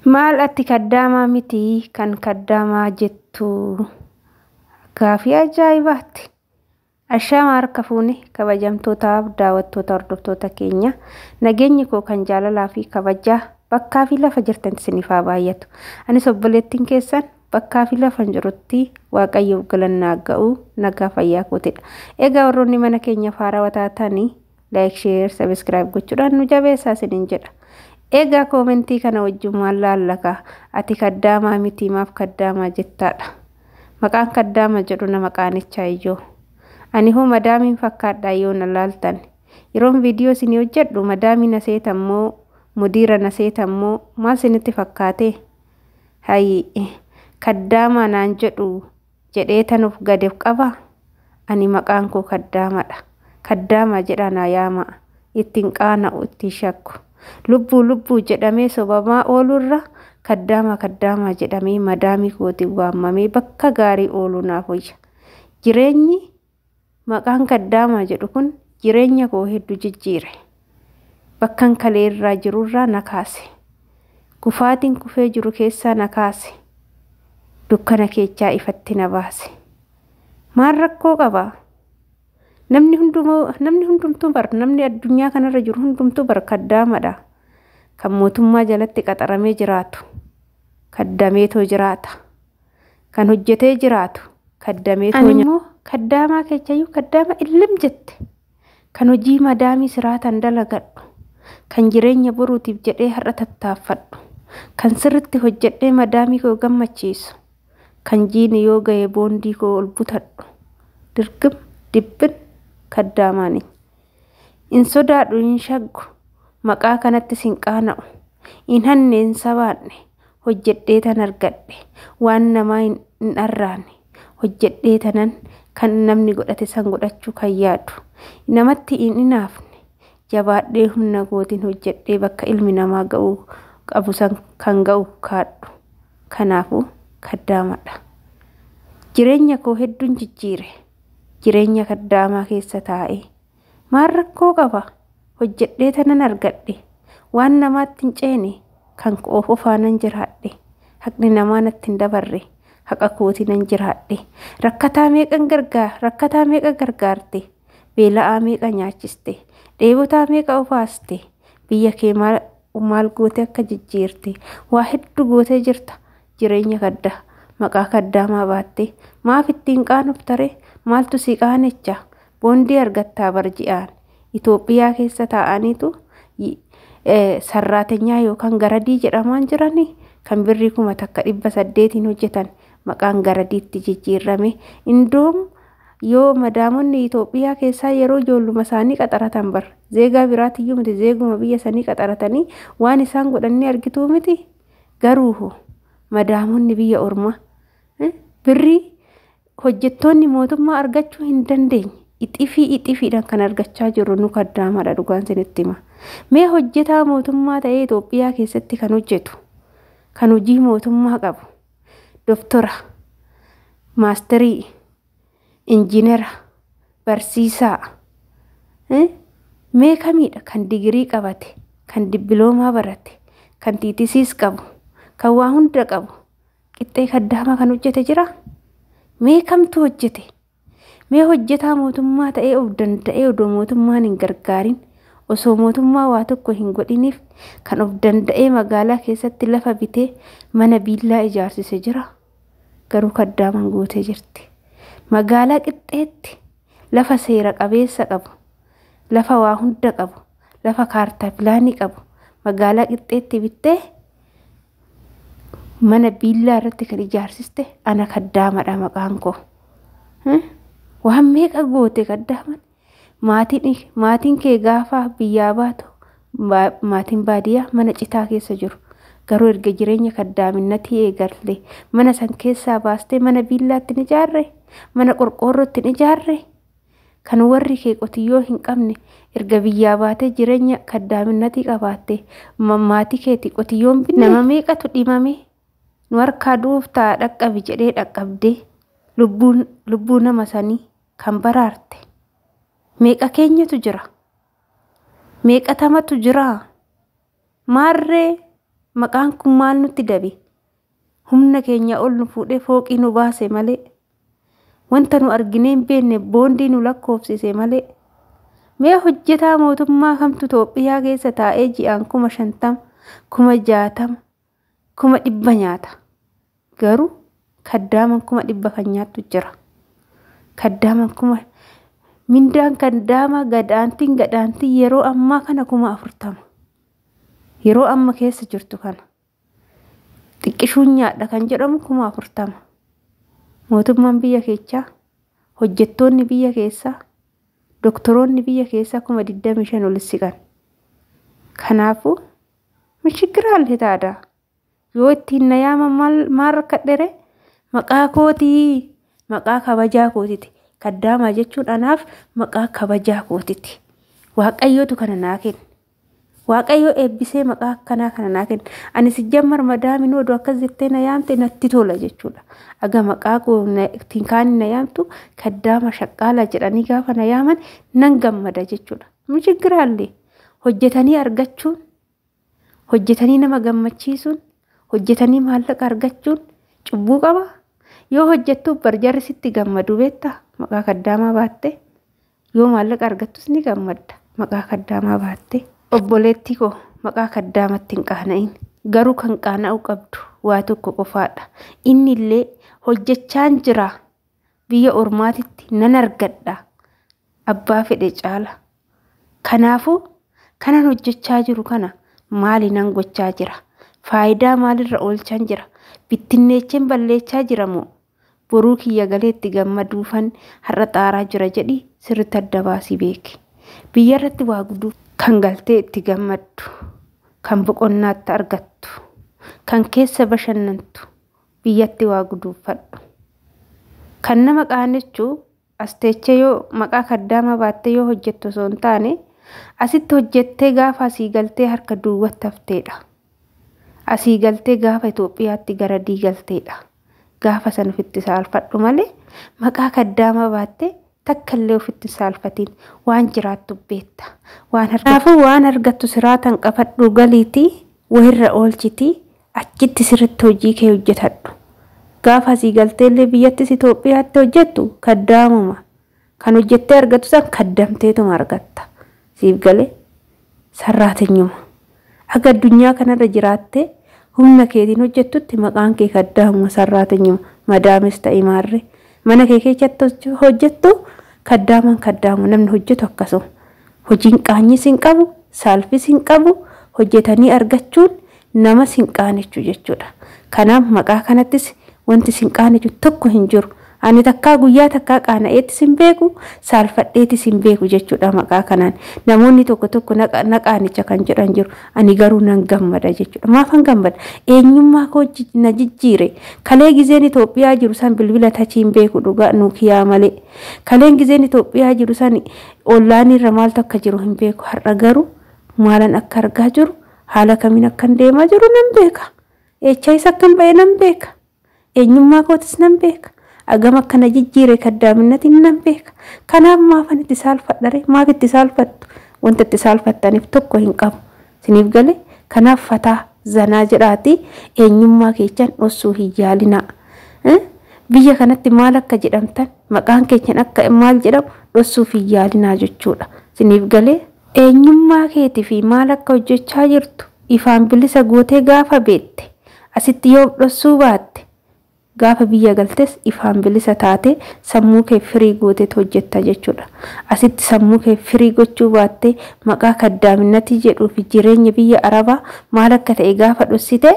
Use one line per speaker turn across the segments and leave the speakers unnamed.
Maal ati kaddaamaa miti kan kaddaamaa jettu? Gaafii ajaa'ibaati. Ashaama harka fuune kabajamtootaaf daawwattoota hordoftoota keenya, nageenyi koo kan jaalalaa fi kabajaa bakkaa fi lafa jirtan isiniif haa baay'atu. Anis obboleettiin keessan bakkaa fi lafa jirutti Waaqayyoof galannaa ga'u nagaa fayyaa kootidha. Egaa warroonni mana keenyaaf haarawaa taatanii like, share, subscribe gochuudhaan nu jabeessaa isiniin jedha. Egaa koomentii kana wajjin maal laallaka? Ati kaddaamaa miti, maaf kaddaamaa jettaadha. Maqaan kaddaamaa jedhu nama qaanichaa iyyoo. Ani hoo madaamiin fakkaadhaa yoo na laaltan? Yeroon viidiyoo isinii hojjedhu madaamii na seetammoo, mudiira na seetammoo, maal isinitti fakkaate? Hayi, kaddaamaa naan jedhu jedhee tanuuf gadi of qabaa? Ani maqaan koo kaddaamadha. Kaddaamaa jedhaa naa yaamaa. Ittiin qaana'u, ittiin shakku. Lubbuu lubbuu jedhamee sobamaa oolurra kaddaamaa kaddaamaa jedhamee madaamii kootiin waamamee bakka gaarii ooluu naaf wayya. Jireenyi maqaan kaddaamaa jedhu kun jireenya koo hedduu jijjiire. Bakkan kaleerraa jirurraa na kaase. Kufaatiin kufee jiru keessaa na kaase. Dukkana keechaa ifatti na baase. Maal rakkoo qabaa? Namni hundumaa, namni hundumtuu bar, namni addunyaa kanarra jiru hundumtuu bar kaddaamadha. Kan mootummaa jalatti qaxaramee jiraatu kaddameetoo jiraata. Kan hojjetee jiraatu kaddameetoo. Ani immoo kaddaamaa kechayyuu kaddaama illim jette. Kan hojii madaamii siraatan dalagadhu. Kan jireenya boruutiif jedhee har'a tattaaffadhu. Kan sirritti hojjedhee madaamii koo gammachiisu. Kan jiini yoo ga'e boondii koo ol butadhu. Dirgim dibbin kaddaamaani. Hin sodaadhu, hin shaggu. Maqaa kanatti sin qaana'u. Hin hanne, hin sabaanne. Hojjedhee tan argadhe. Waan namaa hin dharraane. Hojjedhee tanan kan namni godhate san godhachuu kan yaadu. Namatti hin hinaafne. Jabaadhee humna kootiin hojjedhee bakka ilmi namaa ga'uu qabu san kan ga'u kaadhu. Kanaafuu kaddaamadha. Jireenya koo hedduun jijjiire. Jireenya kaddaamaa keessa taa'ee. Maal rakkoo qaba? Hojjedhee tanan argadhe. Waan namaatti hin ceene kan of ofaanan jiraadhe. Haqni namaa natti hin dabarre. Haqa kootii nan jiraadhe. Rakkataa meeqan gargaar, rakkataa meeqa gargaarte? Beela'aa meeqa nyaachiste? Dheebotaa meeqa obaaste? Biyya kee maal maal goote akka jijjiirte? Waa hedduu gootee jirta. Jireenya kadda maqaa kaddaamaa baatte. Maaf ittiin qaanofta ree? Maaltu si qaanecha? Boondii argattaa bar ji'aan. Itoophiyaa keessa taa'aniitu sarraatenyaa yookaan garadii jedhamaan jiranii kan birrii 1800 hojjetan maqaan garadiitti jijjiirame. Indoom yoo madaamonni Itoophiyaa keessaa yeroo ijoolluma isaanii qaxaratan bar zeegaa biraatiyyuu miti, zeeguma biyya sanii qaxaratanii waan isaan godhanii argituu miti. Garuu madaamonni biyya ormaa birrii hojjettoonni mootummaa argachuu hin dandeenye ixifii ixifiidhaan kan argachaa jiru nu kaddaamadha, dhugaan isinitti hima. Mee hojjetaa mootummaa ta'ee Itoophiyaa keessatti kan hojjetu, kan hojii mootummaa qabu, doktora, maasterii, injiinera, barsiisaa, mee kamiidha kan digirii qabate, kan dippiloomaa barate, kan tiitisiis qabu, kan waa hunda qabu qixxee kaddaamaa kan hojjete jira? Mee kamtu hojjete? Mee hojjetaa mootummaa ta'ee of danda'ee odoo mootummaan hin gargaarin, osoo mootummaa waa tokko hin godhiniif kan of danda'ee magaalaa keessatti lafa bitee mana biillaa ijaarsise jira? Garuu kaddaamaan guutee jirti. Magaalaa qixxeetti lafa seera qabeessa qabu, lafa waa hunda qabu, lafa kaartaa pilaanii qabu magaalaa qixxeetti bittee mana biillaa irratti kan ijaarsiste ana kaddaamadha maqaan koo. Waan meeqa goote kaddaaman? Maatiin kee gaafa biyyaa baatu maatiin baadiyyaa mana citaa keessa jiru. Garuu erga jireenya kaddaaminnatii eegalte mana san keessaa baastee mana biillaatti ni ijaarre, mana qorqoorrootti ni ijaarre. Kan warri kee qotiyyoo hin qabne erga biyyaa baatee jireenya kaddaaminnatii qabaatte maatii keetii qotiyyoon binne. Nama meeqatu dhimame nu harkaa du'uuf ta'a dhaqqabi jedhee dhaqqabdee lubbuu nama sanii kan baraarte. Meeqa keenyatu jira? Meeqa tamatu jira? Maarree Maqaan kun maal nutti dabe? Humna keenya ol nu fuudhee fooqii nu baase malee. Wanta nu arginee hin beekne boondii nu lakkoofsise malee. Mee hojjetaa mootummaa kamtu Itoophiyaa keessa taa'ee ji'aan 50,000, 60,000, 100,000 nyaata? Garuu kaddaaman 100,000 kan nyaattu jira. Kaddaaman kuma mindaan kaddaama gadaantiin gadaantiin yeroo ammaa kana 40,000. Yeroo amma keessa jirtu kana. Xiqqishuun nyaadha kan jedhamu 40,000. Mootummaan biyya keessaa, hojjettoonni biyya keessaa, doktoroonni biyya keessaa 25,000 ol siqan. Kanaafuu mishigiraallee taada. Yoo ittiin na yaaman maal rakkadhere? Maqaa kootii, maqaa kabajaa kootiti. Kaddaamaa jechuun anaaf maqaa kabajaa kootiti. Waaqayyootu kana naa kenne. Waaqayyo eebbisee maqaa akkanaa kana naa kenne. Ani sijjammar madaamin oduu akkas jettee na yaamte natti tola jechuudha. Aga maqaa koo ittiin kaani na yaamtu kaddaama shaqqaala jedhanii gaafa na yaaman nan gammada jechuudha. Mishigiraallee hojjetanii argachuun, hojjetanii nama gammachiisuun, hojjetanii maallaqa argachuun cubbuu qaba. Yoo hojjettuuf barjarri sitti gammadu beektaa maqaa kaddaamaa baatte. Yoo maallaqa argattus ni gammadda maqaa kaddaamaa baatte. Obboleettii koo maqaa kaddaamatti hin qaana'in. Garuu kan qaana'uu qabdu waa tokko qofaadha. Inni illee hojjechaan jira. Biyya ormaatitti nan argadha. Abbaa fedhe caala. Kanaafuu kanan hojjechaa jiru kana maali nan gochaa jira? Faayidaa maalirra oolchaan jira? Bittinneecheen balleechaa jira moo? Boruu kiyya galeetti gammaduufan har'a xaaraa jira jedhi sirriitti adda baasii beeki. Biyya irratti waa guduu kan galtee itti gammaddu, kan boqonnaatti argattu, kan keessa bashannantu biyyatti waa guduunfadhu. Kan nama qaanechuu as teechee yoo maqaa kaddaamaa baattee yoo hojjettu osoo hin taane asitti hojjettee gaafa asii galtee harka duwwaatti hafteedha. Asii galtee gaafa Itoophiyaatti gara diigalteedha. Gaafa san ofitti saalfadhu malee maqaa kaddaamaa baattee takka illee ofitti saalfatiin waan jiraattu beekta. Kanaafuu waan argattu siraataan qabadhu galiitii wayirra oolchitii achitti sirriitti hojii kee hojjetadhu. Gaafa asii galtee illee biyyattis Itoophiyaatti hojjettu kaddaamuma. Kan hojjettee argattu san kaddamteetuma argatta. Siif galee sarraatinyuma. Aga addunyaa kanarra jiraattee humna keetiin hojjettutti maqaan kee kaddaamuma sarraatinyuma. Madaamis ta'i maarree. Mana kee keessatti hojjettu kaddaaman kaddaamu namni hojjetu akkasuma. Hojiin qaanyis hin qabu, saalfis hin qabu, hojjetanii argachuun namas hin qaanichu jechuudha. Kanaaf maqaa kanattis wanti sin qaanichu tokko hin jiru. Ani takkaa guyyaa takkaa qaana'eettis hin beeku, saalfadheettis hin beeku jechuudha maqaa kanaan. Namoonni tokko tokko na qaanicha kan jedhan jiru. Ani garuu nan gammada jechuudha. Maafan gammada? Eenyummaa koo na jijjiire. Kalee gizeen Itoophiyaa jiru san bilbila tachii hin beeku dhugaa Nuukiyaa malee. Kaleen gizeen Itoophiyaa jiru san ollaanirra maaltu akka jiru hin beeku. Har'a garuu maalan akka argaa jiru, haala kamiin akkan deemaa jiru nan beeka. Eechaayis akkan ba'e nan beeka. Eenyummaa kootis nan beeka. Agam akkana jijjiire kaddaaminnatiin nan beeka. Kanaaf maafan itti saalfadhare? Maaf itti saalfattu? Wanta itti saalfattaniif tokko hin qabu. Siniif galee kanaaf fataa zanaa jedhaati eenyummaa keechan dhoksuu hin yaalinaa. Biyya kanatti maal akka jedhamtan maqaan keechan akka maal jedhamu dhoksuuf hin yaalinaa jechuudha. Siniif galee eenyummaa keetii fi maal akka hojjechaa jirtu ifaan bilisa gootee gaafa beekte asitti yoo dhoksuu baatte gaafa biyya galtes ifaan bilisa taate sammuu kee firii gooteet hojjetta jechuudha. Asitti sammuu kee firii gochuu baatte maqaa kaddaaminnatii jedhuu fi jireenya biyya Arabaa maal akka ta'e gaafa dhoksite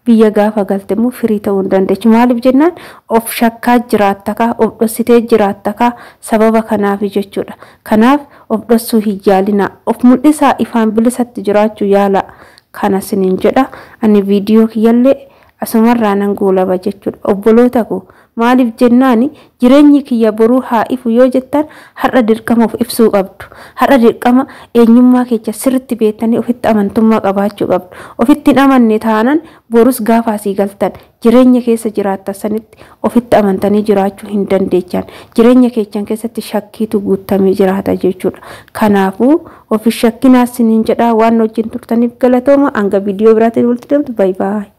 biyya gaafa galte immoo firii ta'uu hin dandeechu. Maaliif jennaan of shakkaa jiraatta kaa, of dhoksitee jiraatta kaa sababa kanaaf jechuudha. Kanaaf of dhoksuu hin yaalinaa. Of mul'isaa ifaan bilisatti jiraachuu yaalaa. Kana siniin jedha. Ani viidiyoo kiyyallee asumarraa nan goolaba jechuudha. Obboloota koo Maaliif jennaani, jireenyi kiyya boruu haa ifu yoo jettan, har'a dirqama of ibsuu qabdu. Har'a dirqama eenyummaa keessa sirriitti beektanii ofitti amantummaa qabaachuu qabdu. Ofitti hin amanne taanan, borus gaafa asii galtan jireenya keessa jiraattan sanitti ofitti amantanii jiraachuu hin dandeechan. Jireenya keessan keessatti shakkiitu guutamee jiraata jechuudha. Kanaafuu ofi shakkinaas siniin jedhaa, waan wajjin turtaniif galatooma. Hanga viidiyoo biraatiin walitti deemtu, baay'ee baay'ee.